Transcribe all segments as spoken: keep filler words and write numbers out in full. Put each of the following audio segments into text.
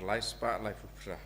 Lai spah laiphew phra.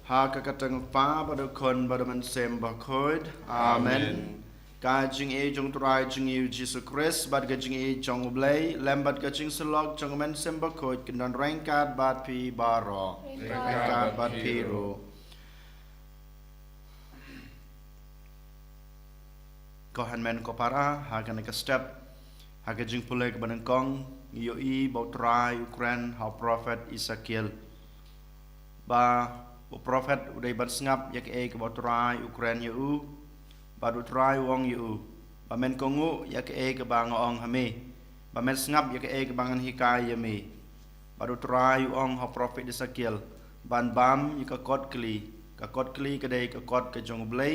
Ha ka kyrteng u Kpa bad u Khun bad u Mynsiem Bakhuid. Amen. Amen. Ka jingïeit jong u Trai jong ngi u Jisu Khrist bad ka jingïeit jong u Blei lem bad ka jingsyllok jong u Mynsiem Bakhuid kin don ryngkat bad phi baroh. Ryngkat bad phi ruh. Ko hynmen ko para, ha kane ka step, ha ka jingpule kaba nyngkong, ngi ïohi ba u Trai u kren ha u prophet Esekiel. Ba u prophet u dei ban sngap ïa kaei kaba u Trai u kren ïa u, bad u Trai u ong ïa u, ba men kohnguh ïa kaei kaba nga ong ha me, ba men sngap ïa kaei kaba ngan hikai ïa me. Bad u Trai u ong ha u prophet Esekiel ban bam ïa ka kot kli. Ka kot kli ka dei ka kot ka jong u Blei,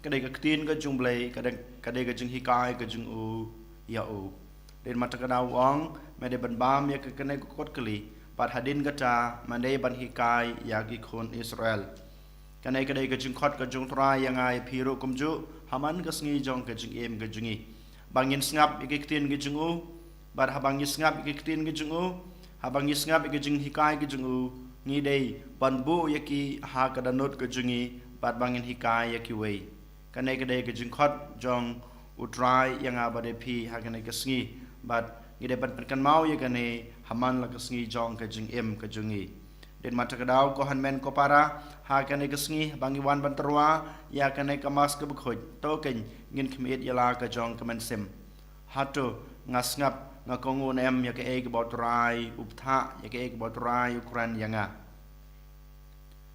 ka dei ka ktien ka jong u Blei, ka dei, ka dei ka jinghikai ka jong u ïa u. Dei namar kata ka daw u ong, me dei ban bam ïa ka kane ka kot kli, bad hadien kata me dei ban hikai ïa ki khun Israel. Kane ka dei ka jingkhot ka jong u Trai ïa nga ïa phi ruh kumjuh, ha man ka sngi jong ka jingim ka jong ngi. Ba ngin sngap ïa ki ktien ki jong u, bad haba ngi sngap ïa ki ktien ki jong u, haba ngi sngap ïa ki jinghikai ki jong u, ngi dei ban buh ïa ki ha ka dohnud ka jong ngi, bad ba ngin hikai ïa kiwei. Kane ka dei ka jingkhot jong u Trai ïa nga bad ïa phi ha kane ka sngi, bad ngi dei ban pynkynmaw ïa kane ha man la ka sngi jong ka jingim ka jong ngi. Dei namar kata ka daw ko hynmen ko para, ha kane ka sngi ba ngi wan ban tyrwa ïa kane ka Mass kaba khuid, to kein ngin khmih ïa la ka jong ka mynsiem. Hato nga sngap, nga kohnguh ne em ïa kaei kaba u Trai u bthah, ïa kaei kaba u Trai u kren ïa nga?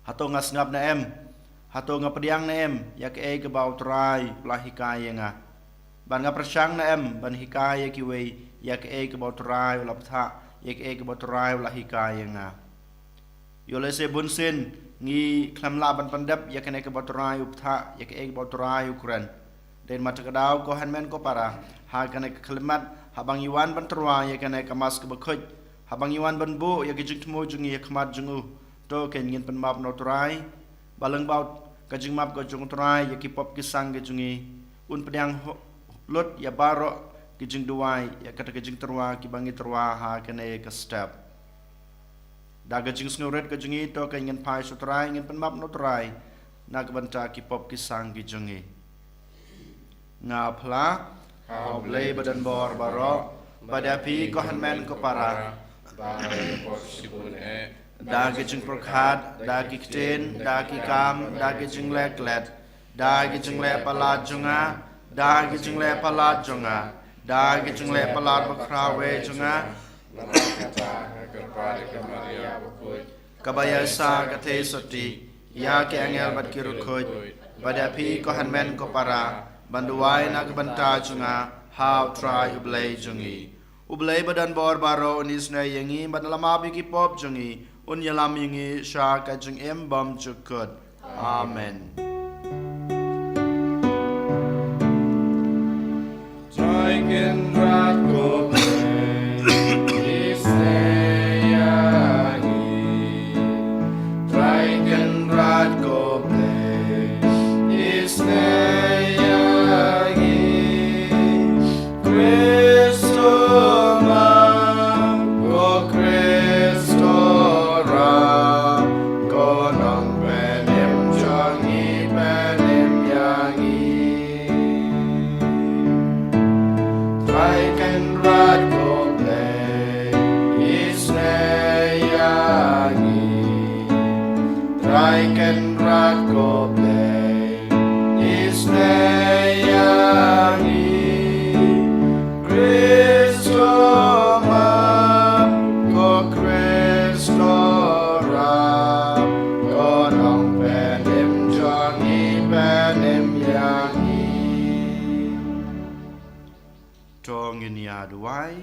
Hato nga sngap ne em? Hato nga pdiang ne em ïa kaei kaba u Trai u la hikai ïa nga? Bad nga pyrshang ne em ban hikai ïa kiwei ïa kaei kaba u Trai u la bthah, ïa kaei kaba u Trai u la hikai ïa nga? Ïoh lehse bunsien ngi khlem lah ban pyndep ïa kane kaba u Trai u bthah, ïa kaei kaba u Trai u kren. Dei namar kata ka daw ko hynmen ko para, ha kane ka khyllipmat, haba ngi wan ban tyrwa ïa kane ka Mass kaba khuid, haba ngi wan ban buh ïa ka jingthmu jong ngi ha khmat jong u, to kein ngin pynmap na u Trai. Ba lyngba ka jingmap ka jong u Trai ïa ki pop ki sang ki jong ngi, un pdiang ho-, lut ïa baroh ki jingduwai ïa kata ka jingtyrwa kiba ngi tyrwa ha kane ka step. Da ka jingsngewrit ka jong ngi to kein ngin phai sha u Trai, ngin pynmap na u Trai na ka bynta ki pop ki sang ki jong ngi. Nga phla ha u Blei badonbor baroh, bad ïa phi ko hynmen ko para. Ba nga la pop shibun eh. Da ki jingpyrkhat, da ki ktien, da ki kam, da ki jingleh klet, da ki jingleh palat jong nga, da ki jingleh palat jong nga, da ki jingleh palat bakhraw eh jong nga. Namar kata nga kyrpad ïa ka Maria bakhuid, kaba ïa sa ka theisotti, ïa ki angel bad ki riewkhuid, bad ïa phi ko hynmen ko para, ban duwai na ka bynta jong nga ha u Trai u Blei jong ngi. U Blei badonbor baroh un isynei ïa ngi, bad un ïalam ïa ki pop jong ngi, un ïalam ïa ngi sha ka jingim bymjukut. Amen. Kynrad ko Blei, isynei ïa ngi. Trai Kynrad ko Blei, isynei ïa ngi. Khrist to map, ko Khrist to rap, ko Nongpynim jong ngi, pynim ïa ngi. To ngin ïa duwai.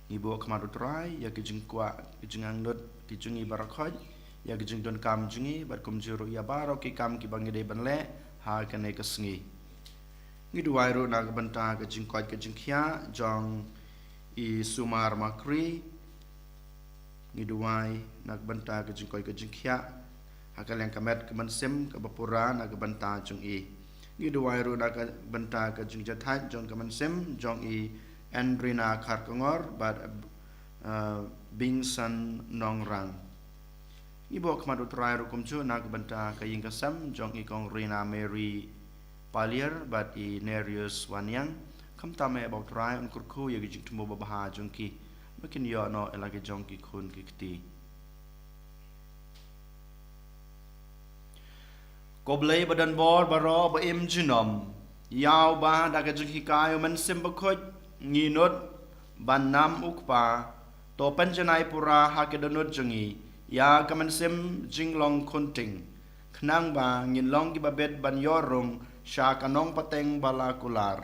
Ngi buh khmat u Trai ïa ki jingkwah, ki jingangnud, ki jong ngi baroh khoit, ïa ki jingdonkam jong ngi, bad kumjuh ruh ïa baroh ki kam kiba ngi dei ban leh ha kane ka sngi. Ngi duwai ruh na ka bynta ka jingkoit ka jingkhiah jong i Sumar Makri. Ngi duwai na ka bynta ka jingkoit ka jingkhiah ha ka liang ka met ka mynsiem kaba pura na ka bynta jong i. Ngi duwai ruh na ka bynta ka jingjahthait jong ka mynsiem jong i Andrina Kharkongor bad, eh, Bingsan Nongrang. Ngi buh khmat u Trai ruh kumjuh na ka bynta ka ïing ka sem jong i Kong Rina Mary Palier bad i Nerius Waniang. Khamtam eh ba u Trai un kyrkhu ïa ki jingthmu babha jong ki, ba kin ïoh noh ïa la ki jong ki khun ki kti. Ko Blei ba don bor baroh ba im junom, ïa uba da ka jinghikai u Mynsiem Bakhuid ngi nud ban nam u Kpa, to pynjanai pura ha ki dohnud jong ngi ïa ka mynsiem jinglong khunting, khnang ba ngin long kiba bit ban ïoh rung sha ka nongpateng ba la kular.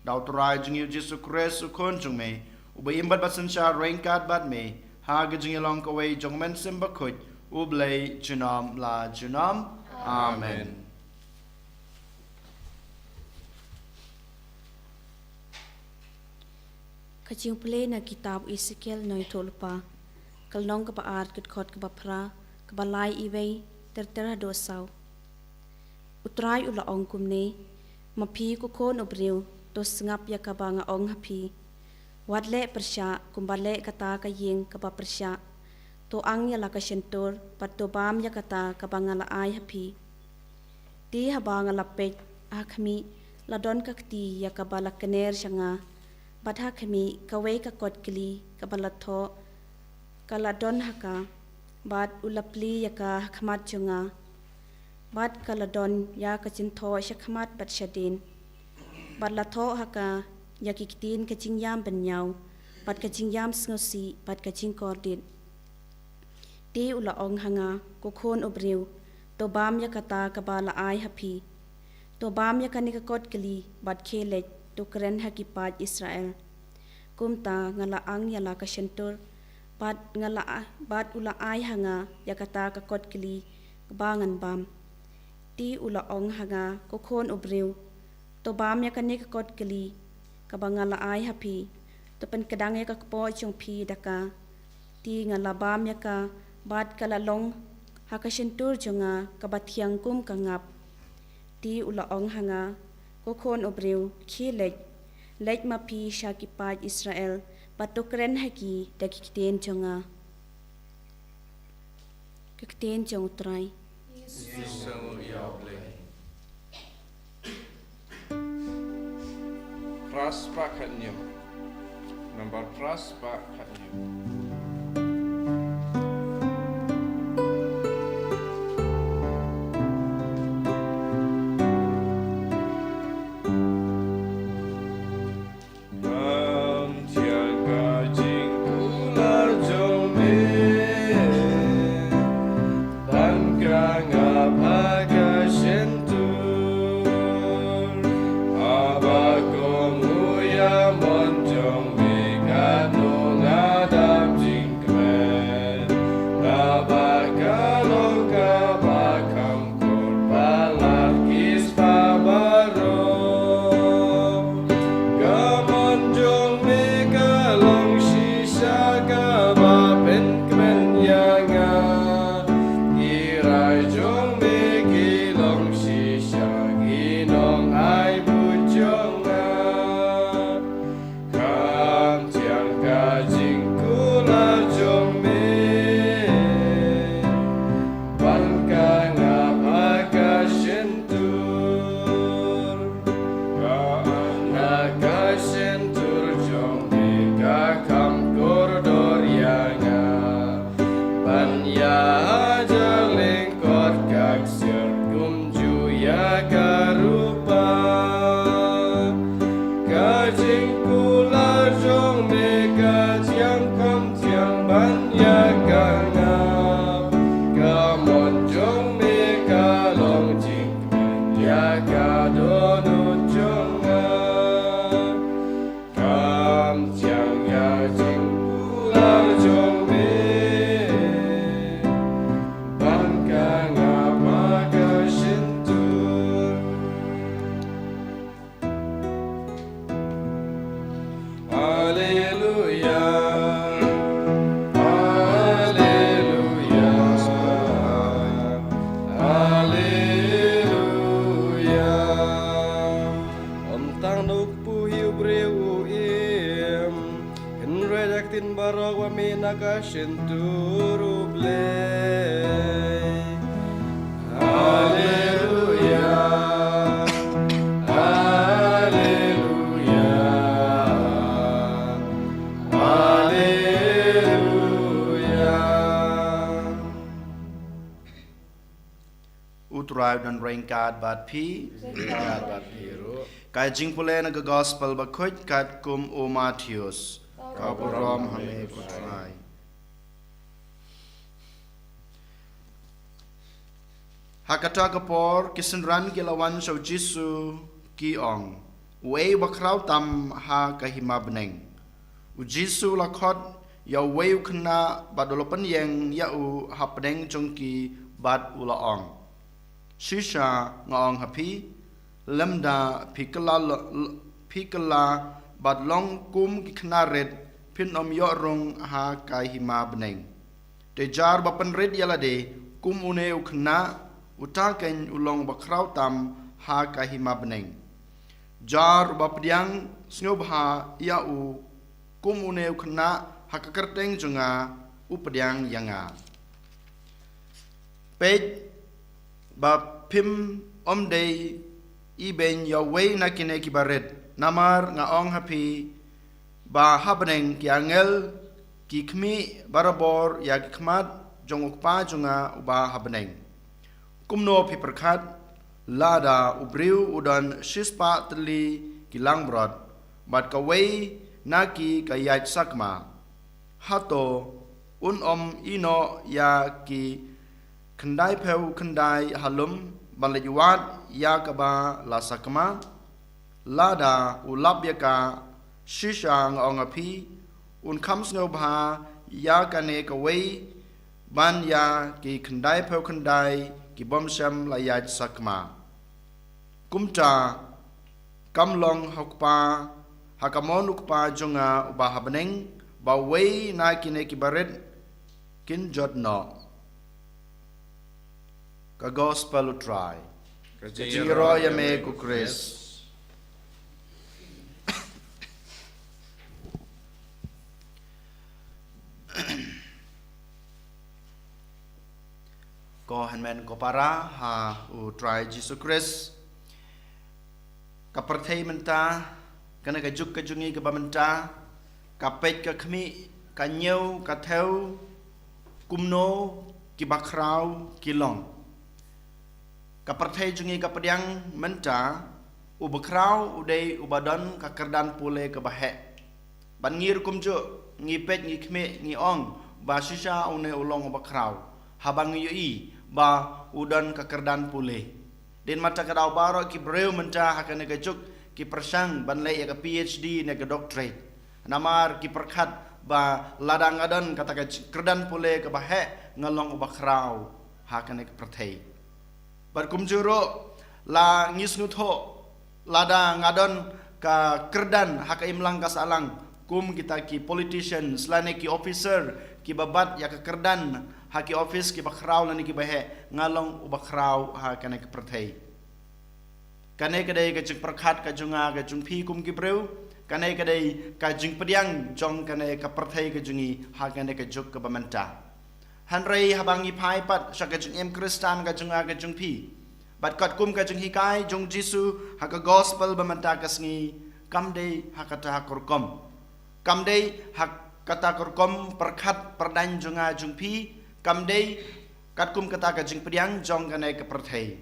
Da u Trai jong ngi u Jisu Khrist u Khun jong me, uba im bad ba synshar ryngkat bad me ha ka jingïalong kawei jong u Mynsiem Bakhuid, U Blei junom la junom. Amen. Ka jingpule na kitab Esekiel nongïathuhlypa, ka lynnong kaba ar, ka dkhot kaba phra, kaba lai, iwei ter ter haduh saw. U Trai u la ong kumne: Ma phi, ko khun u briew, to sngap ïa kaba nga ong ha phi. Wat leh pyrshah kumba leh kata ka ïing kaba pyrshah. To ang ïa la ka shyntur, bad to bam ïa kata kaba nga la ai ha phi. Te haba nga la peit, ha khmih, la don ka kti ïa kaba la kner sha nga. Bad ha khmih, kawei ka kot kli kaba la thoh ka la don ha ka, bad u la plie ïa ka ha khmat jong nga. Bad ka la don ïa ka jingthoh sha khmat bad shadien. Bad la thoh ha ka ïa ki ktien ka jingïam bynñiaw, bad ka jingïam sngewsih, bad ka jingkordit. Te u la ong ha nga: Ko khun u briew, to bam ïa kata kaba la ai ha phi. To bam ïa kane ka kot kli, bad khie leit, to kren ha ki paid Israel. Kumta nga la ang ïa la ka shyntur, bad nga la a-, bad u la ai ha nga ïa kata ka kot kli kaba ngan bam. Te u la ong ha nga: Ko khun u briew, to bam ïa kane ka kot kli kaba nga la ai ha phi, to pynkdang ïa ka kpoh jong phi da ka. Te nga la bam ïa ka, bad ka la long ha ka shyntur jong nga kaba thiang kum ka ngap. Te u la ong ha nga: Ko khun u briew, khie leit, leit ma phi sha ki paid Israel, bad to kren ha ki da ki ktien jong nga. Ka ktien jong u Trai. Ïa u ïa u Blei. Phra spah khathynñiew. Nambar phra spah khathynñiew. Kam thiang ka jingkular jong me, ban ka ngap ha ka shyntur. Haba kum u ïamon jong me katno nga dap Chiang ïa jingpule jong me, ban ka nga ma ka shyntur. Haleluya, haleluya, haleluya. Ym tang na u kpu hi u briew u im, hynrei da ka ktien baroh ba mih na ka shyntur U Blei. Haleluya, haleluya, haleluya. U Trai u don ryngkat bad phi. Ryngkat bad phi ruh. Ka jingpule na ka Gospel Bakhuid katkum u Mathaios. Ka burom ha me ko Trai. Ha kata ka por ki synran ki la wan sha u Jisu, ki ong, uei uba khraw tam ha ka hima bneng? U Jisu u la khot ïa uwei u khynnah bad u la pynïeng ïa u hapdeng jong ki bad u la ong, shisha nga ong ha phi, lymda phi kylla lo-, l-, phi kylla bad long kum ki khynnah rit, phin ym ïoh rung ha ka hima bneng. Te jar ba pynrit ïa lade kum une u khynnah, uta keiñ u long ba khraw tam ha ka hima bneng. Jar uba pdiang sngewbha ïa u kum une u khynnah ha ka kyrteng jong nga, u pdiang ïa nga. Peit ba phim ym dei ibeiñ ïa uwei na kine kiba rit. Namar nga ong ha phi ba ha bneng ki angel ki khmih barabor ïa ki khmat jong u Kpa jong nga uba ha bneng. Kumno phi pyrkhat, lada u briew u don shispah tylli ki langbrot, bad kawei na ki ka ïaid sakma, hato un ym ïeh noh ïa ki khyndaiphew khyndai ha lum ban leit wad ïa kaba la sakma? Lada u lap ïa ka, shisha nga ong ha phi, un kham sngewbha ïa kane kawei ban ïa ki khyndaiphew khyndai ki bym shym la ïaid sakma. Kumta kam long ha u Kpa, ha ka mon u Kpa jong nga uba ha bneng, ba uwei na kine kiba rit kin jot noh. Ka Gospel u Trai. Ka jingïaroh ïa me ko Khrist. Ko hynmen ko para ha u Trai Jisu Khrist. Ka pyrthei mynta, kane ka juk ka jong ngi kaba mynta, ka peit ka khmih, ka ñiew, ka thew, kumno kiba khraw ki long. Ka pyrthei jong ngi ka pdiang mynta, uba khraw u dei uba don ka kyrdan pule kaba heh. Bad ngi ruh kumjuh, ngi peit, ngi khmih, ngi ong ba shisha une u long uba khraw, haba ngi ïohi ba u don ka kyrdan pule. Dei namar kata ka daw baroh ki briew mynta ha kane ka juk ki pyrshang ban leh ïa ka P H D ne ka doctorate. Namar ki pyrkhat ba lada nga don kata ka kyrdan pule kaba heh, nga long uba khraw ha kane ka pyrthei. Bad kumjuh ruh, la ngi sngewthuh, lada nga don ka kyrdan ha ka imlang ka sahlang kum kita ki politicians lane ki officer kiba bat ïa ka kyrdan ha ki office kiba khraw lane kiba heh, nga long uba khraw ha kane ka pyrthei. Kane ka dei ka jingpyrkhat ka jong nga ka jong phi kum ki briew, kane ka dei ka jingpdiang jong kane ka pyrthei ka jong ngi ha kane ka juk kaba mynta. Hynrei haba ngi phai pat sha ka jingim Khristan ka jong nga ka jong phi, bad katkum ka jinghikai jong Jisu ha ka gospel ba mynta ka sngi, kam dei ha kata ka rukom. Kam dei ha kata ka rukom pyrkhat pyrdaiñ jong nga jong phi, kam dei katkum kata ka jingpdiang jong kane ka pyrthei.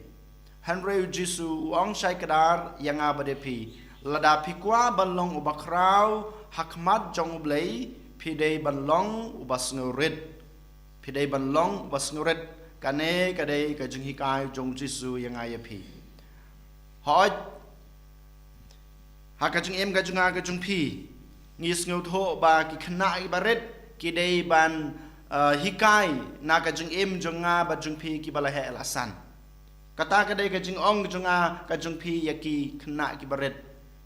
Hynrei u Jisu u ong shai kdar ïa nga bad ïa phi, lada phi kwah ban long uba khraw ha khmat jong U Blei, phi dei ban long uba sngewrit. Phi dei ban long uba sngewrit. Kane ka dei ka jinghikai jong u Jisu ïa nga ïa phi. Hooid, ha ka jingim ka jong nga ka jong phi, Ngi sngewthuh ba ki khynnah kiba rit ki dei ban, eh, hikai na ka jingim jong nga bad jong phi kiba la heh la san. Kata ka dei ka jingong jong nga ka jong phi ïa ki khynnah kiba rit.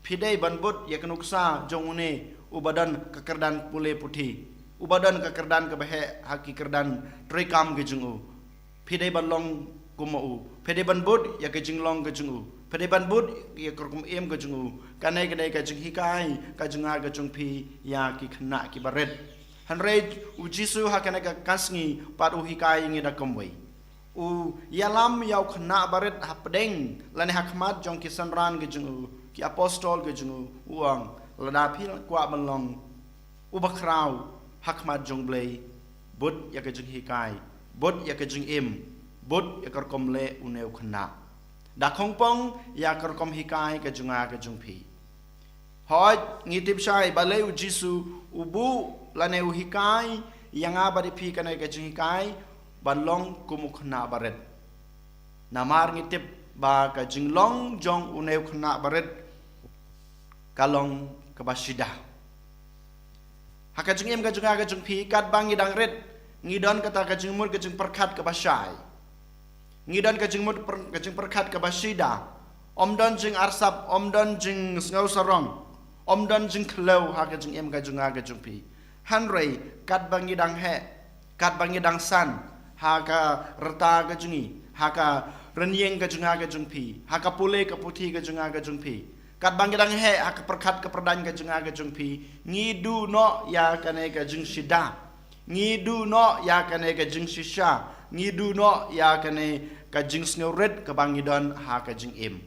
Phi dei ban bud ïa ka nuksa jong une uba don ka kyrdan pule puthi, uba don ka kyrdan kaba heh ha ki kyrdan treikam ki jong u. Phi dei ban long kum u. Phi dei ban bud ïa ka jinglong ka jong u. Phi dei ban bud ïa ka rukom im ka jong u. Kane ka dei ka jinghikai ka jong nga ka jong phi ïa ki khynnah kiba rit. Hynrei u Jisu ha kane ka sngi pat u hikai ïa ngi da kumwei. U ïalam ïa u khynnah barit hapdeng lane ha khmat jong ki synran ki jong u, ki apostol ki jong u, u ong, lada phi kwah ban long uba khraw ha khmat jong U Blei, bud ïa ka jinghikai, bud ïa ka jingim, bud ïa ka rukom leh une u khynnah. Da khongpong ïa ka rukom hikai ka jong nga ka jong phi. Hooid, ngi tip shai balei u Jisu u buh lane u hikai ïa nga bad ïa phi kane ka jinghikai ban long kum u khynnah barit. Namar ngi tip ba ka jinglong jong une u khynnah barit ka long kaba shida. Ha ka jingim ka jong nga ka jong phi, katba ngi dang rit, ngi don kata ka jingmut ka jingpyrkhat kaba shai. Ngi don ka jingmut per-, ka jingpyrkhat kaba shida. Ym don jingarsap, ym don jingsngew sarong, ym don jingkhlem ha ka jingim ka jong nga ka jong phi. Hynrei katba ngi dang heh, katba ngi dang san ha ka rta ka jong ngi, ha ka rynïeng ka jong nga ka jong phi, ha ka pule ka puthi ka jong nga ka jong phi, katba ngi dang heh ha ka pyrkhat ka pyrdaiñ ka jong nga ka jong phi, ngi duh noh ïa kane ka jingshida. Ngi duh noh ïa kane ka jingshisha. Ngi duh noh ïa kane ka jingsngewrit kaba ngi don ha ka jingim.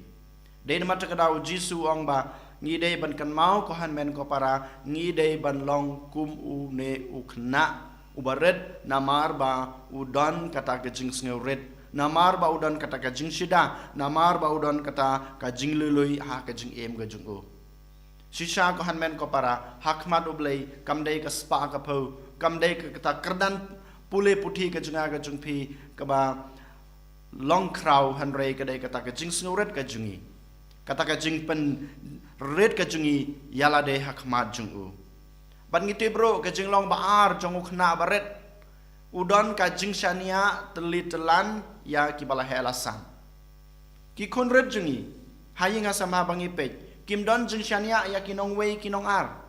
Dei namar kata ka daw u Jisu u ong ba ngi dei ban kynmaw, ko hynmen ko para, ngi dei ban long kum une u khynnah uba rit, namar ba u don kata ka jingsngewrit, namar ba u don kata ka jingshida, namar ba u don kata ka jinglului ha ka jingim ka jong u. Shisha ko hynmen ko para, ha khmat U Blei kam dei ka spah ka phew, kam dei ka kata kyrdan pule puthi ka jong nga ka jong phi kaba long khraw, hynrei ka dei kata ka jingsngewrit ka jong ngi, kata ka jingpynrit ka jong ngi ïa lade ha khmat jong u. Bad ngi tip ruh ka jinglong ba ar jong u khynnah barit, u don ka jingshaniah tylli tyllan ïa kiba la heh la san. Ki khun rit jong ngi, ha ïing ha sem haba ngi peit, kim don jingshaniah ïa ki nongwei ki nongar.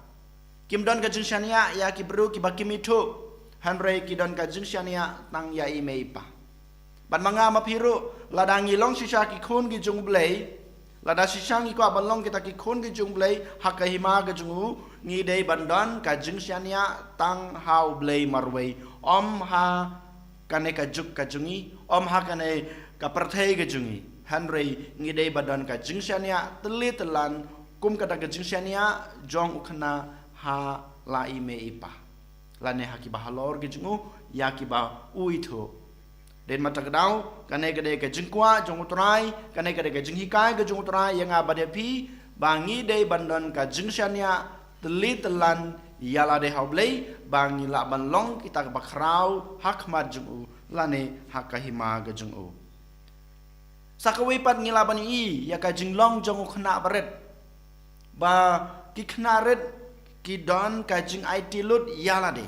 Kim don ka jingshaniah ïa ki briew kiba kim ithuh, hynrei ki don ka jingshaniah tang ïa i mei i pa. Bad ma nga ma phi ruh, lada ngi long shisha ki khun ki jong U Blei, lada shisha ngi kwah ban long kita ki khun ki jong U Blei ha ka hima ka jong u, ngi dei ban don ka jingshaniah tang ha U Blei marwei, ym ha kane ka juk ka jong ngi, ym ha kane ka pyrthei ka jong ngi. Hynrei ngi dei ban don ka jingshaniah tylli tyllan kum kata ka jingshaniah jong u khynnah ha la i mei i pa, lane ha kiba halor ki jong u, ïa kiba u ithuh. Dei namar kata ka daw, kane ka dei ka jingkwah jong U Trai, kane ka dei ka jinghikai ka jong U Trai ïa nga bad ïa phi, ba ngi dei ban don ka jingshaniah tylli tyllan ïa lade ha U Blei, ba ngi lah ban long kita kiba khraw ha khmat jong u, lane ha ka hima ka jong u. Sa kawei pat ngi lah ban ïohi ïa ka jinglong jong u khynnah barit, ba ki khynnah rit ki don ka jingaiti lut ïa lade.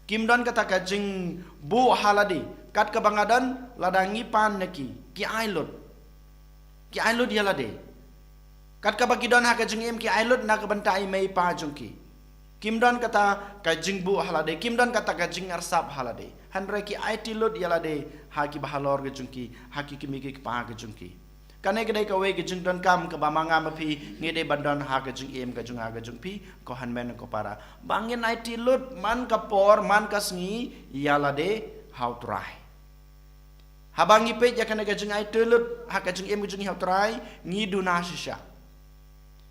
Kim don kata ka jingbuh ha lade. Kat kaba nga don, lada ngi pan na ki, ki ai lut. Ki ai lut ïa lade. Kat kaba ki don ha ka jingim, ki ai lut na ka bynta i mei i pa jong ki. Kim don kata ka jingbuh ha lade, kim don kata ka jingarsap ha lade. Hynrei ki aiti lut ïa lade ha kiba halor ka jong ki, ha ki kmie ki kpa ka jong ki. Kane ka dei kawei ka jingdonkam kaba ma nga ma phi ngi dei ban don ha ka jingim ka jong nga ka jong phi, ko hynmen ko para, ba ngin aiti lut man ka por man ka sngi ïa lade ha U Trai. Haba ngi peit ïa kane ka jingaiti lut ha ka jingim ka jong ngi ha U Trai, ngi duna shisha.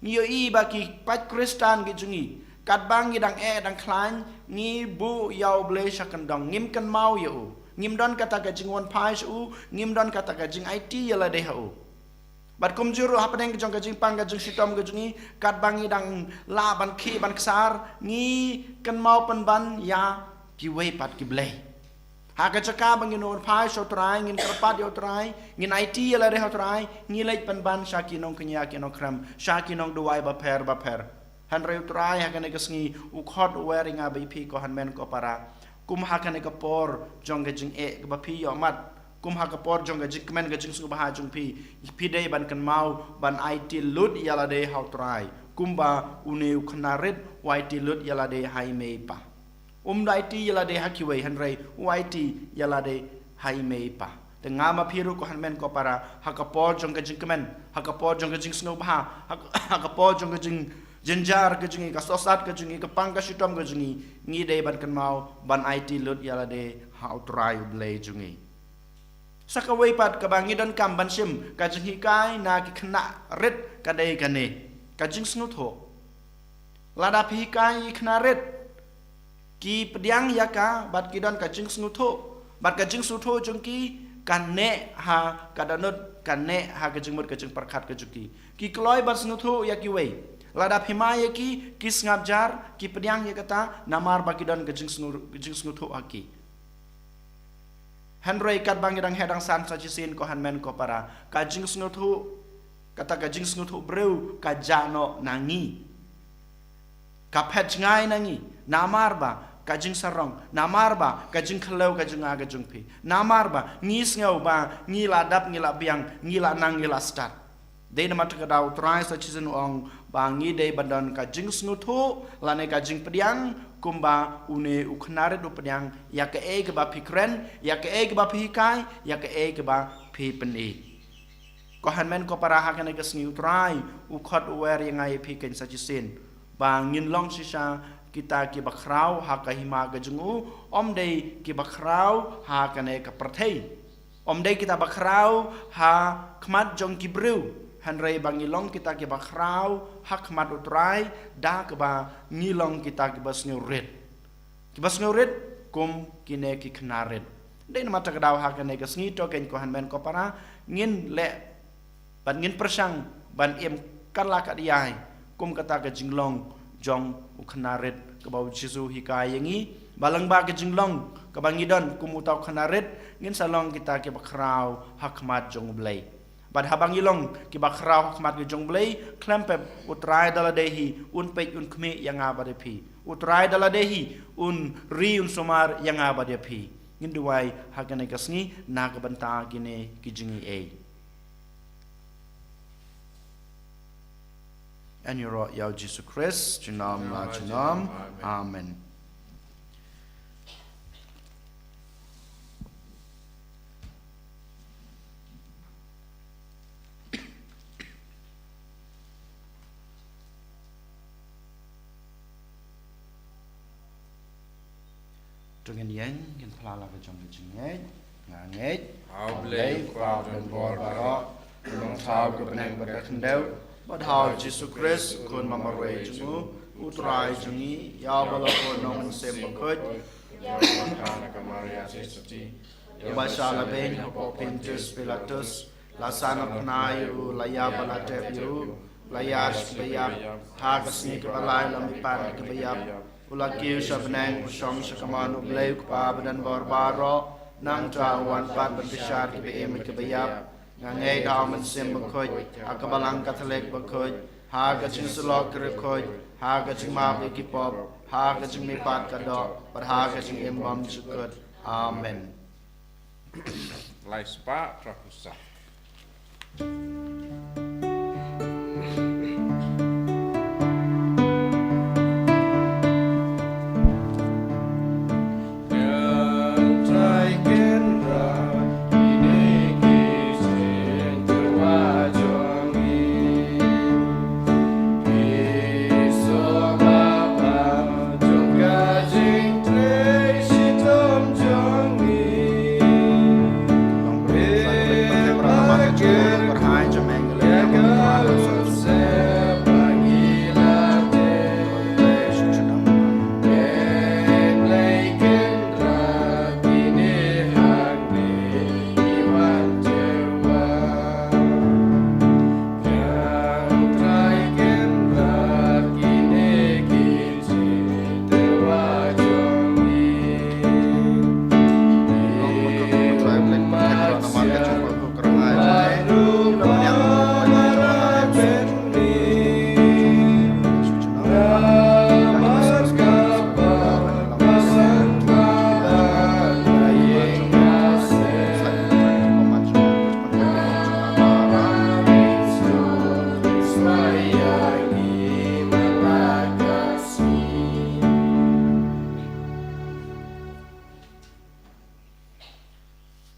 Ngi ïohi ba ki paid Khristan ki jong ngi, katba ngi dang eh dang khlaiñ, ngi buh ïa U Blei sha kyndong, ngim kynmaw ïa u. Ngim don kata ka jingwanphai sha u, ngim don kata ka jingaiti ïa lade ha u. Bad kumjuh ruh hapdeng ka jong ka jingpang ka jingshitom ka jong ngi, katba ngi dang lah ban khih ban ksar, ngi kynmaw pynban ïa kiwei pat ki blei. Ha ka jaka ba ngin wanphai sha U Trai, ngin kyrpad ïa U Trai, ngin aiti ïa lade ha U Trai, ngi leit pynban sha ki nongkñia ki nongkhrem, sha ki nongduwai bapher bapher. Hynrei u Trai ha kane ka sngi u khot u wer ïa nga bad ïa phi ko hynmen ko para. Kum ha kane ka por jong ka jingeh kaba phi ïoh mad, kum ha ka por jong ka jingkmen ka jingsngewbha jong phi, phi dei ban kynmaw ban aiti lut ïa lade ha u Trai, kumba une u khynnah rit u aiti lut ïa lade ha i mei i pa. Um da aiti ïa lade ha kiwei, hynrei u aiti ïa lade ha i mei i pa. Te nga ma phi ruh ko hynmen ko para, ha ka por jong ka jingkmen, ha ka por jong ka jingsngewbha, ha ka, ha ka por jong ka jingjynjar ka jong ngi, ka sohsat ka jong ngi, ka pang ka shitom ka jong ngi, ngi dei ban kynmaw ban aiti lut ïa lade ha u Trai u Blei jong ngi. Sa kawei pat kaba ngi donkam ban shim ka jinghikai na ki khynnah rit ka dei kane, ka jingsngewthuh. Lada phi hikai ïa ki khynnah rit, ki pdiang ïa ka bad ki don ka jingsngewthuh, bad ka jingsngewthuh jong ki ka neh ha ka dohnud, ka neh ha ka jingmut ka jingpyrkhat ka jong ki. Ki kloi ban sngewthuh ïa kiwei. Lada phi mai ïa ki, ki sngap jar, ki pdiang ïa kata namar ba ki don ka jingsngew-, jingsngewthuh ha ki. Hynrei katba ngi dang heh dang san sa shisien ko hynmen ko para, ka jingsngewthuh, kata ka jingsngewthuh briew ka jah noh na ngi. Ka phet jngai na ngi namar ba ka jingsarong, namar ba ka jingkhlem ka jong nga ka jong phi, namar ba ngi sngew ba ngi la dap, ngi la biang, ngi la nang, ngi la stad. Dei namar kata ka daw u Trai sa shisien u ong ba ngi dei ban don ka jingsngewthuh lane ka jingpdiang kumba une u khynnah rit u pdiang ïa kaei kaba phi kren, ïa kaei kaba phi hikai, ïa kaei kaba phi pyni. Ko hynmen ko para, ha kane ka sngi u Trai u khot u wer ïa nga ïa phi kein sa shisien ba ngin long shisha kita kiba khraw ha ka hima ka jong u, ym dei kiba khraw ha kane ka pyrthei. Ym dei kita ba khraw ha khmat jong ki briew, hynrei ba ngi long kita kiba khraw ha khmat u Trai da kaba ngi long kita kiba sngewrit. Kiba sngewrit kum kine ki khynnah rit. Dei namar kata ka daw ha kane ka sngi to kein ko hynmen ko para, ngin leh bad ngin pyrshang ban im kat la kat ïai kum kata ka jinglong jong u khynnah rit kaba u Jisu u hikai ïa ngi, ba lyngba ka jinglong kaba ngi don kum uta u khynnah rit, ngin sa long kita kiba khraw ha khmat jong u Blei. Bad haba ngi long kiba khraw ha khmat ka jong u Blei, khlem pep u Trai da lade hi un peit un khmih ïa nga bad ïa phi. U Trai da lade hi un ri un sumar ïa nga bad ïa phi. Ngin duwai ha kane ka sngi na ka bynta kine ki jingaiei. Ïaroh ïa u Jisu Khrist junom la junom. Amen. To ngin ïeng, ngin phla la ka jong ka jingngeit. Nga ngeit ha u Blei u Kpa badonbor baroh, u Nongthaw ka bneng bad ka khyndew, bad ha u Jisu Khrist u Khun ba marwei jong u, u Trai jong ngi, ïa uba la bun na u Mynsiem Bakhuid, ïa uba la kha na ka Maria Theisotti, ïa uba shah la beiñ hapoh Pontius Pilatus, la sah na bnai, u la ïap bad la tep ïa u, la ïaid sha kiba ïap, ha ka sngi kaba lai u la mihpat na kiba ïap, u la kiew sha bneng, u shong sha kamon u Blei u Kpa badonbor baroh, nangta u wan pat ban bishar kiba im bad kiba ïap. Nga ngeit ha u Mynsiem Bakhuid, ha ka Balang Katholik bakhuid, ha ka jingsyllok ki riewkhuid, ha ka jingmap ïa ki pop, ha ka jingmihpat ka doh, bad ha ka jingim bymjukut. Amen. Lai spah, Trapusah.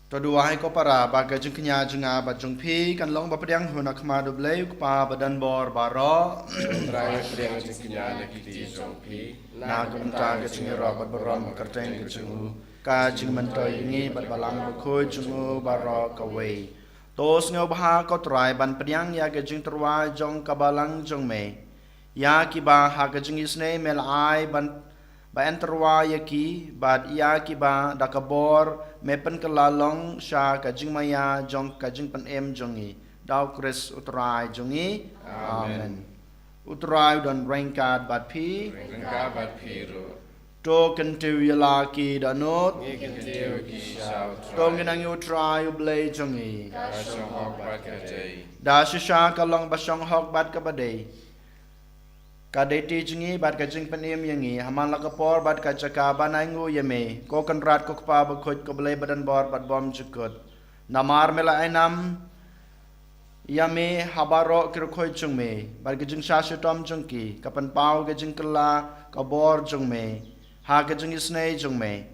To duwai ko para ba ka jingkñia jong nga bad jong phi kan long ba pdiang hun ha khmat U Blei U Kpa ba don bor baroh. Trai pdiang jingkñia na ki kti jong phi na ka bynta ka jingïaroh bad burom ha ka kyrteng ka jong u, ka jingmyntoi ïa ngi bad Balang Bakhuid jong u baroh kawei. To sngewbha ko Trai ban pdiang ïa ka jingtyrwa jong ka Balang jong me. Ïa kiba ha ka jingisynei me la ai ban ba yn tyrwa ïa ki, bad ïa kiba da ka bor me pynkylla long sha ka jingmaïa jong ka jingpynim jong ngi. Da U Khrist U Trai jong ngi. Amen. Amen. U Trai u don ryngkat bad phi. Ryngkat bad phi ruh. To kyntiew ïa la ki dohnud. Ngi kyntiew ïa ki sha U Trai. To ngin nang ïa U Trai U Blei jong ngi. Ka shong hok bad ka dei. Da shisha ka long ba shong hok bad kaba dei. Ka dei ti jong ngi bad ka jingpynim ïa ngi ha man la ka por bad ka jaka ban ai nguh ïa me, ko Kynrad ko Kpa Bakhuid ko Blei ba don bor bad bymjukut. Namar me la ai nam ïa me ha baroh ki riewkhuid jong me, bad ka jingshah shitom jong ki ka pynpaw ka jingkylla ka bor jong me ha ka jingisynei jong me.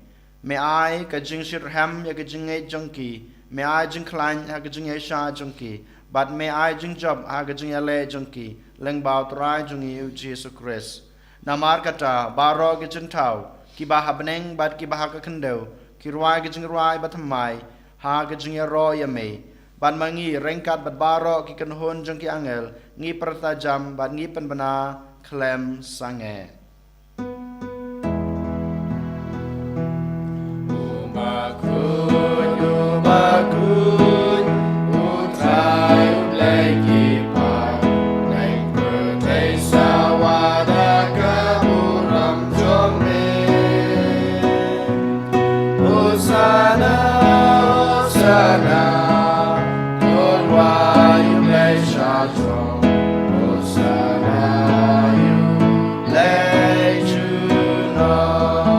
Me ai ka jingshitrhem ïa ka jingngeit jong ki, me ai jingkhlaiñ ha ka jingïaishah jong ki, bad me ai jingjop ha ka jingïaleh jong ki lyngba U Trai jong ngi U Jisu Khrist. Namar kata baroh ki jingthaw, kiba ha bneng bad kiba ha ka khyndew, ki rwai ka jingrwai bathymmai ha ka jingïaroh ïa me. Bad ma ngi ryngkat bad baroh ki kynhun jong ki angel ngi pyrta jam bad ngi pynbna khlem sangeh. U Bakhuid, U Bakhuid, U Trai U Blei ki paid, neng pyrthei sawa da ka burom jong me. Hosana, Hosana, to rwai ïa U Blei sha jrong. Hosana ïa U Blei junom.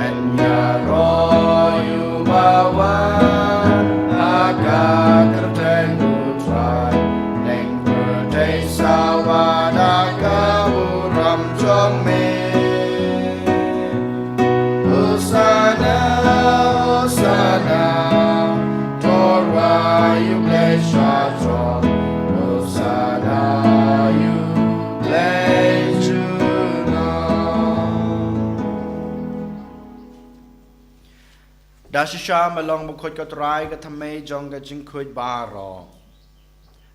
Yn ïaroh ïa u bawan ha ka kyrteng U Trai, neng pyrthei sawa da ka burom jong me. Hosana, Hosana, to rwai ïa U Blei sha jrong. Hosana ïa U Blei junom. Da shisha me long bakhuid ko Trai, ka thymmei jong ka jingkhuid baroh.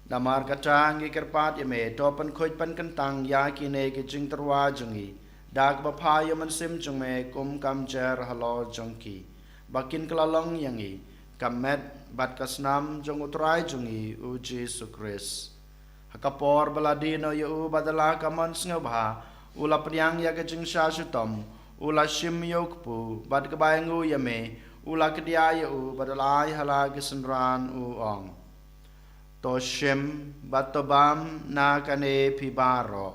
Namar kata ngi kyrpad ïa me, to pynkhuid pynkyntang ïa kine ki jingtyrwa jong ngi da kaba pha ïa u Mynsiem jong me kum ka mjer halor jong ki, ba kin kylla long ïa ngi ka met bad ka snam jong U Trai jong ngi U Jisu Khrist. Ha ka por ba la die noh ïa u bad da la ka mon sngewbha, u la pdiang ïa ka jingshah shitom, u la shim ïa u kpu, bad kaba ainguh ïa me, u la kdiah ïa u bad u la ai ha la ki synran, u ong: To shim bad to bam na kane phi baroh,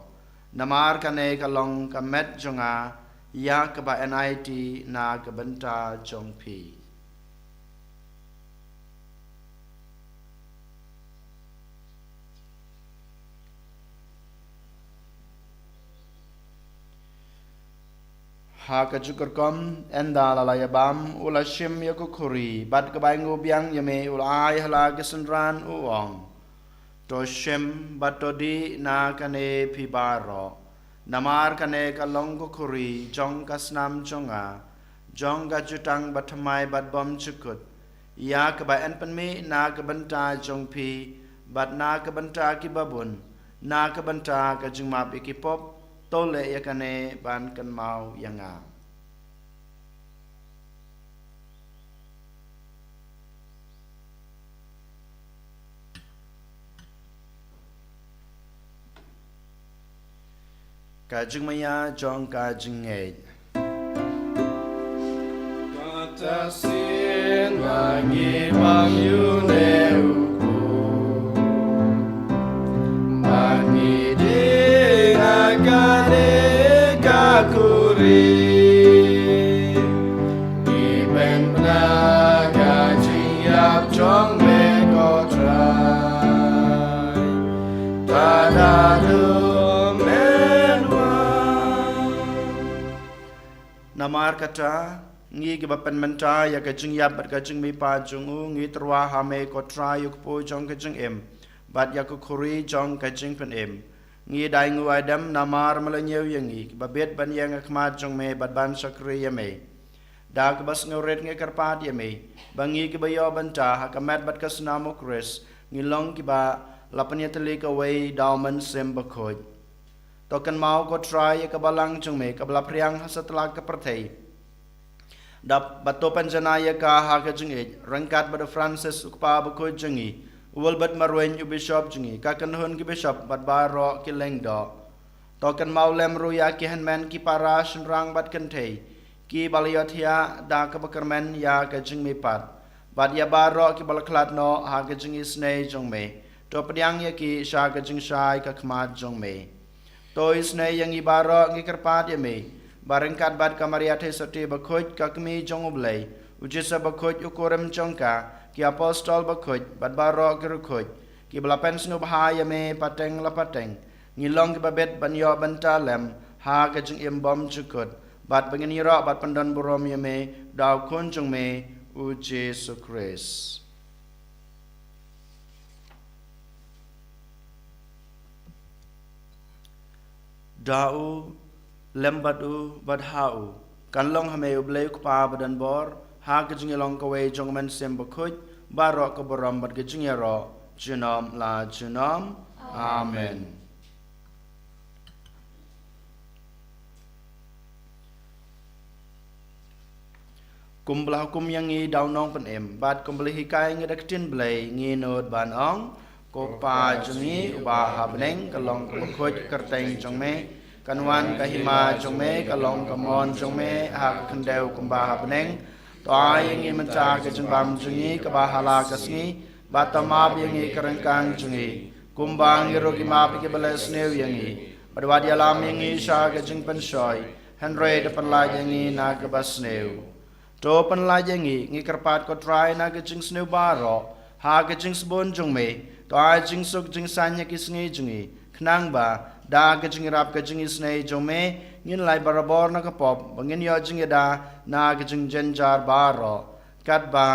namar kane ka long ka met jong nga, ïa kaba yn aiti na ka bynta jong phi. Ha kajuh ka rukom, ynda la la ïa bam, u la shim ïa ka khuri, bad kaba ainguh biang ïa me, u la ai ha la ki synran, u ong: To shim bad to dih na kane phi baroh, namar kane ka long ka khuri jong ka snam jong nga, jong ka jutang bathymmai bad bymjukut, ïa kaba yn pynmih na ka bynta jong phi bad na ka bynta kiba bun, na ka bynta ka jingmap ïa ki pop. To leh ïa kane ban kynmaw ïa nga. Ka jingmaïa jong ka jingngeit. Kata sien ba ngi bam ïa une u kpu, ba ngi dih na kane ka khuri. Ngi bynta ka jingïap jong me ko Trai, tad haduh men wan. Namar kata, ngi kiba pynmynta ïa ka jingïap bad ka jingmihpat jong u, ngi tyrwa ha me ko Trai ïa u kpu jong ka jingim bad ïa ka khuri jong ka jingpynim. Ngi da nguaidem namar me la ñiew ïa ngi kiba bit ban ïeng ha khmat jong me bad ban shakri ïa me. Da kaba sngewrit ngi kyrpad ïa me ba ngi kiba ïoh bynta ha ka met bad ka snam u Khrist ngi long kiba la pynïatylli kawei da u Mynsiem Bakhuid. To kynmaw ko Trai ïa ka balang jong me kaba la phriang ha satlak ka pyrthei, da bad to pynjanai ïa ka ha ka jingïeit ryngkat bad u Francis u kpa bakhuid jong ngi, u Wilbert Marwein u bishop jong ngi, ka kynhun ki bishop bad baroh ki lyngdoh. To kynmaw lem ruh ïa ki hynmen ki para shynrang bad kynthei kiba la ïohthiah da kaba kyrmen ïa ka jingmihpat, bad ïa baroh kiba la khlad noh ha ka jingisynei jong me. To pdiang ïa ki sha ka jingshai ka khmat jong me. To isynei ïa ngi baroh ngi kyrpad ïa me ba ryngkat bad ka Maria Theisotti bakhuid ka kmie jong u Blei, u Joseph bakhuid u kurim jong ka, ki apostol bakhuid bad baroh ki riewkhuid kiba la pynsngewbha ïa me pateng la pateng, ngi long kiba bit ban ïoh bynta lem ha ka jingim bymjukut, bad ba ngin ïaroh bad pyndon burom ïa me da u Khun jong me u Jisu Khrist. Da u, lem bad u, bad ha u, kan long ha me u Blei u Kpa badonbor, ha ka jingïalong kawei jong u Mynsiem Bakhuid, baroh ka burom bad ka jingïaroh junom la junom. Amen. Kumba la hukum ïa ngi da u Nongpynim bad kumba la hikai ïa ngi da ka ktien Blei, ngi nud ban ong: Ko Kpa jong ngi uba ha bneng, ka long kaba khuid ka kyrteng jong me, kan wan ka hima jong me, ka long ka mon jong me ha ka khyndew kumba ha bneng. To ai ïa ngi mynta ka jingbam jong ngi kaba ha la ka sngi, bad to map ïa ngi ka ryngkang jong ngi, kumba ngi ruh ngi map ïa kiba leh sniew ïa ngi. Bad wat ïalam ïa ngi sha ka jingpynshoi, hynrei to pynlait ïa ngi na kaba sniew. To pynlait ïa ngi, ngi kyrpad ko Trai, na ka jingsniew baroh, ha ka jingsbun jong me, to ai jingsuk jingsaiñ ha ki sngi jong ngi, khnang ba da ka jingïarap ka jingisynei jong me, ngin lait barabor na ka pop, ba ngin ïoh jingïada na ka jingjynjar baroh. Katba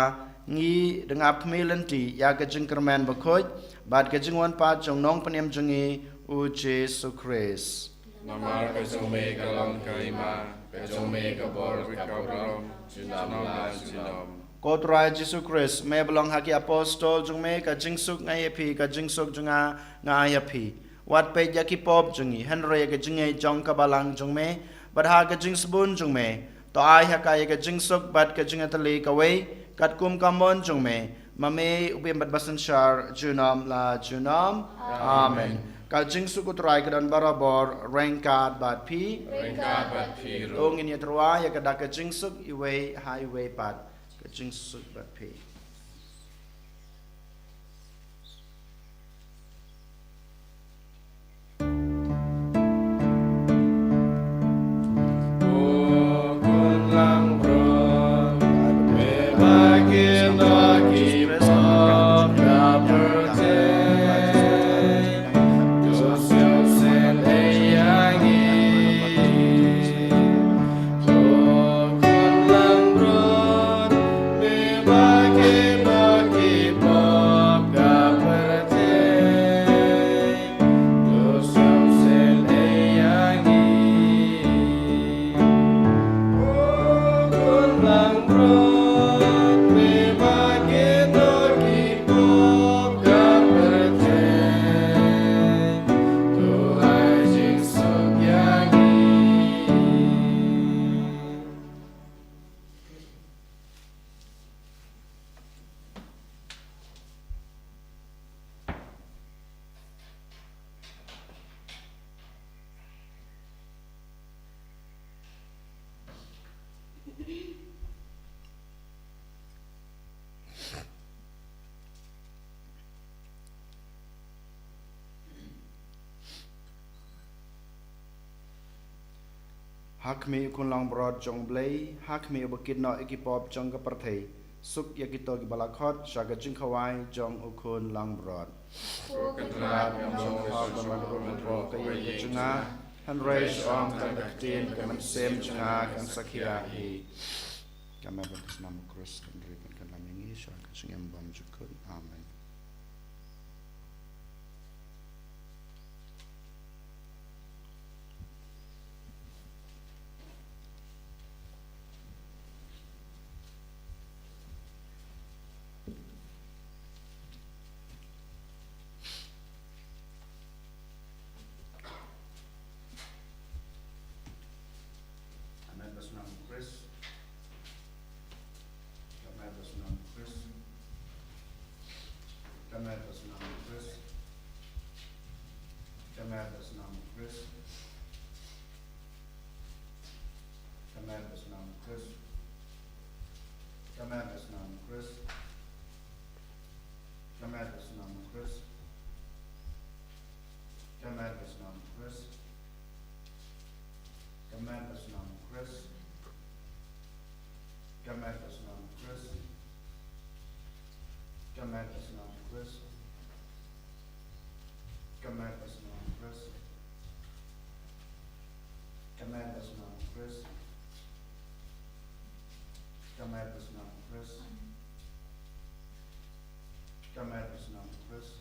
ngi dang ap khmih lynti ïa ka jingkyrmen bakhuid bad ka jingwan pat jong u Nongpynim jong ngi u Jisu Khrist. Namar ka jong me ka long ka hima, ka jong me ka bor bad ka burom, junom la junom. Ko Trai Jisu Khrist, me ba la ong ha ki apostol jong me, ka jingsuk nga ai ïa phi, ka jingsuk jong nga nga ai ïa phi. Wat peit ïa ki pop jong ngi, hynrei ïa ka jingngeit jong ka balang jong me, bad ha ka jingsbun jong me, to ai ha ka ïa ka jingsuk bad ka jingïatylli kawei, katkum ka mon jong me, ma me u bym bad basynshar junom la junom. Amen. Ka jingsuk u Trai ka don barabor ryngkat bad phi. Ryngkat bad phi ruh. To ngin ïatyrwa ïa ka da ka jingsuk iwei ha iwei pat. Ka jingsuk bad phi. Ha khmih u Khun Langbrot jong u Blei, ha khmih uba kit noh ïa ki pop jong ka pyrthei, suk ïa kito kiba la khot sha ka jingkhawai jong u Khun Langbrot. Ko Kynrad, ngam shym hok ban wan hapoh ka ïing ka jong nga, hynrei shu ong tang da ka ktien, ka mynsiem jong nga kan sa khiah hi. Ka met bad ka snam u Khrist kan ri kan kan lam ïa ngi sha ka jingim bymjukut. Amen. Ka met bad snam u Khrist. Ka met bad snam u Khrist. Ka met bad snam u Khrist. Ka met bad snam u Khrist. Ka met bad snam u Khrist. Ka met bad snam u Khrist. Ka met bad snam u Khrist. Ka met bad snam u Khrist. Ka met bad snam u Khrist. Ka met bad snam u Khrist. Ka met bad snam u Khrist. Ka met bad snam u Khrist. Ka met bad snam u Khrist. Ka met bad snam u Khrist. Ka met bad snam u Khrist.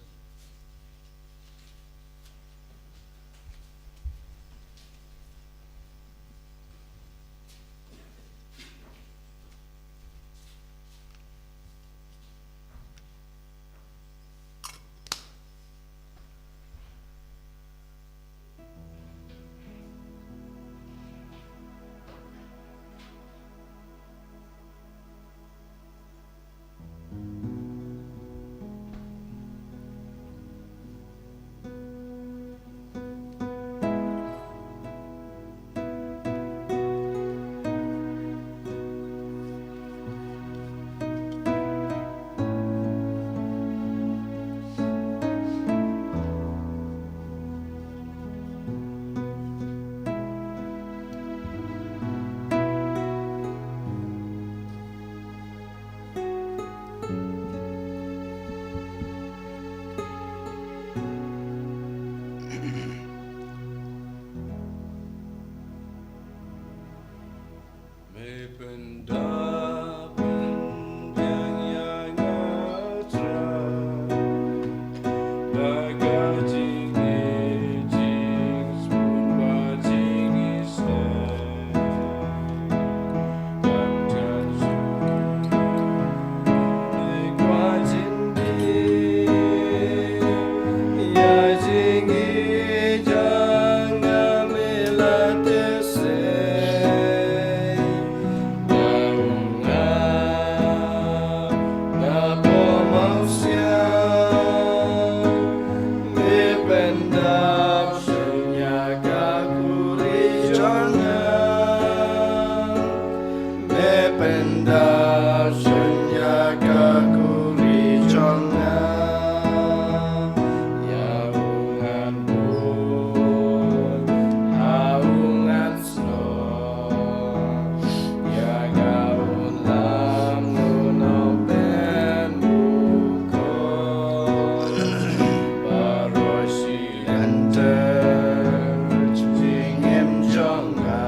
Me pyndonkam ïa nga Trai, da ka jingïeit jingpynbeit jingïaseng. Kan kan shu me kwah jingïeit, ïa jingïeit jong nga me la teh sei. Ïa u ngan bud ha u ngan snor, ïa nga un lam u nongpynbun khun. Baroh shi lynter jingim jong nga,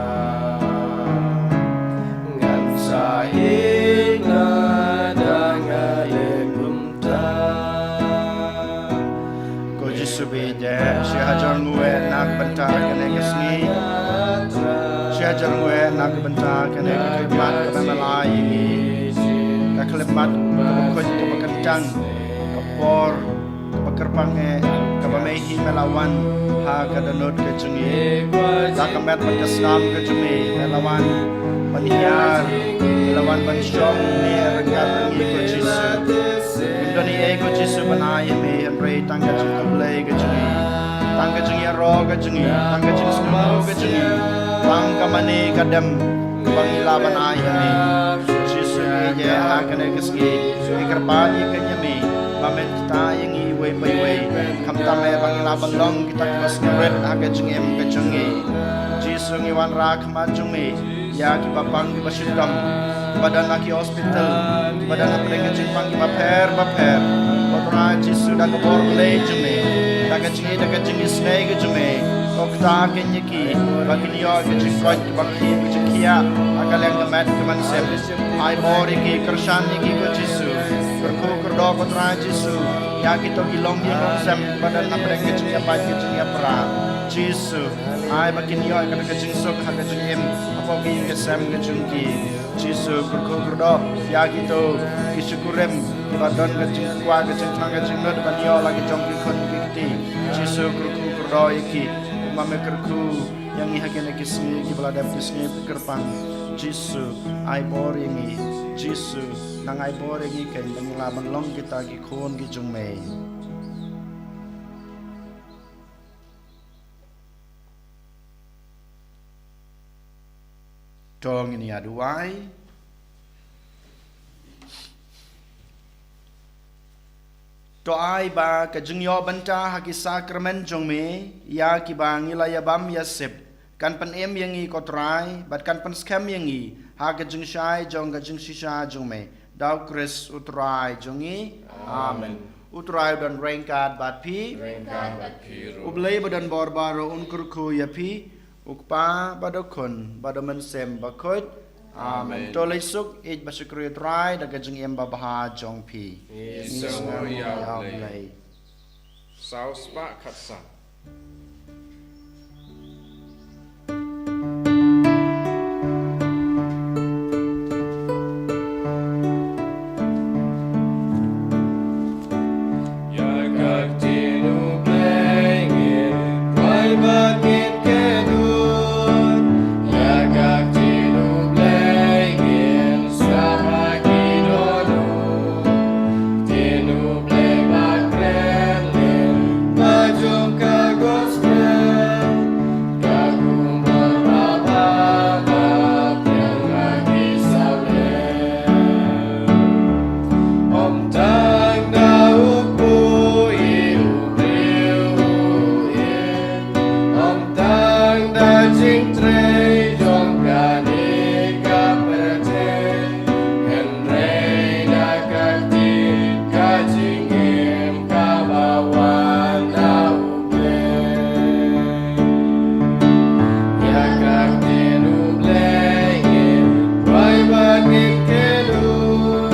ngan sa ïehnoh da nga leh kumta. Ko Jisu ba ïeit, shi hajar nguh na ka bynta kane ka sngi. Shi hajar nguh na ka bynta kane ka khyllipmat kaba me la ai ïa ngi. Ka khyllipmat kaba khuid kaba kyntang, ka por kaba kyrpang eh, kaba me hi me la wan ha ka dohnud ka jong ngi. Da ka met bad ka snam ka jong me, me la wan ban hiar, me la wan ban shong, me ryngkat bad ngi ko Jisu. Ngim don ei ei ko Jisu ban ai ïa me, hynrei tang ka jingkhublei ka jong ngi, tang ka jingïaroh ka jong ngi, tang ka jingsngewbha ka jong ngi, tang ka mane ka dem kaba ngi lah ban ai ïa me. Jisu, ngi ïeit ha kane ka sngi, ngi kyrpad ïa ka ïa me, ba men kita ïa ngi iwei pa iwei, khamtam eh ba ngi lah ban long kita kiba sngewrit ha ka jingim ka jong ngi. Jisu, ngi wanrah ha khmat jong me ïa kiba pang kiba shitom, kiba don ha ki hospital, kiba don ha pdeng ka jingpang kiba pher ba pher. Ko Trai Jisu, da ka bor Blei jong me, da ka jingïeit, da ka jingisynei ka jong me, Ko kta keiñ ïa ki ba kin ïoh ka jingkoit, ba ki ka jingkhiah ha ka liang ka met ka mynsiem. Ai bor ïa ki, kyrshan ïa ki ko Jisu. Kyrkhu kyrdoh ko Trai Jisu ïa kito ki longïing longsem ba don na pdeng ka jingïapait ka jingïapra. Jisu, ai ba kin ïoh ka, ka jingsuk ha ka jingim hapoh ka ïing ka sem ka jong ki. Jisu, kyrkhu kyrdoh ïa kito ki shakri kiba don ka jingkwah ka jingkhlaiñ ka jinglut ban ïoh la ki jong ki khun ki kti. Jisu, kyrkhu kyrdoh ïa ki. Kumba me kyrkhu ïa ngi ha kine ki sngi kiba la dep, ki sngi kyrpang. Jisu, ai bor ïa ngi. Jisu, nang ai bor ïa ngi keiñ ba ngin lah ban long kita ki khun ki jong me. To ngin ïa duwai. To ai ba ka jingïoh bynta ha ki sakramen jong me ïa kiba ngi la ïa bam ïa sip kan pynim ïa ngi ko Trai, bad kan pynskhem ïa ngi ha ka jingshai jong ka jingshisha jong me. Da u Khrist u Trai jong ngi. Amen. U Trai u don ryngkat bad phi. Ryngkat bad phi ruh. U Blei ba don bor baroh un kyrkhu ïa phi. U Kpa bad u Khun bad u Mynsiem Bakhuid. Amen. To leit suk, ïeit ba shakri u Trai da ka jingim babha jong phi. Ngi sngewnguh ïa u Blei. Saw spah khatsan. Ïa ka ktien u Blei ngin rwai bad ngin kynduh. Ïa ka ktien u Blei ngin sngap ha ki dohnud. Ktien u Blei ba kren leh ba jong ka gospel. Ka khubor babha ba pdiang ha ki sawdong. Ym tang da u kpu ïa u briew u ïeit, ym tang da jingtrei jong kane ka pyrthei, hynrei da ka ktien ka jingim kaba wan na u Blei. Ïa ka ktien u Blei ngin rwai bad ngin kynduh.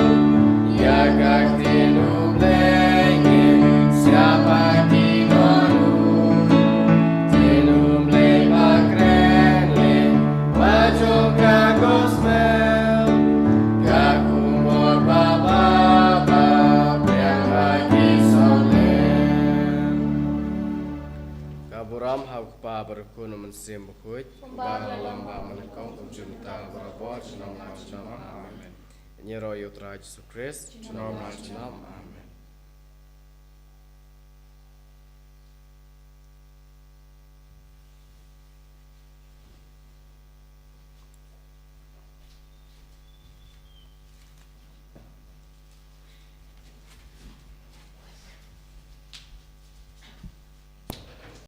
Ïa ka ktien u Blei ngin sngap ha ki dohnud. Ktien u Blei ba kren leh ba jong ka gospel. Ka khubor babha ba pdiang ha ki sawdong. Ka burom ha u Kpa bad u Khun, u Mynsiem Bakhuid. Kumba ha la lyngba mynnyngkong, kumjuh mynta, barabor, junom la junom. Amen. Ïaroh ïa u Trai Jisu Khrist. Junom la junom. Amen.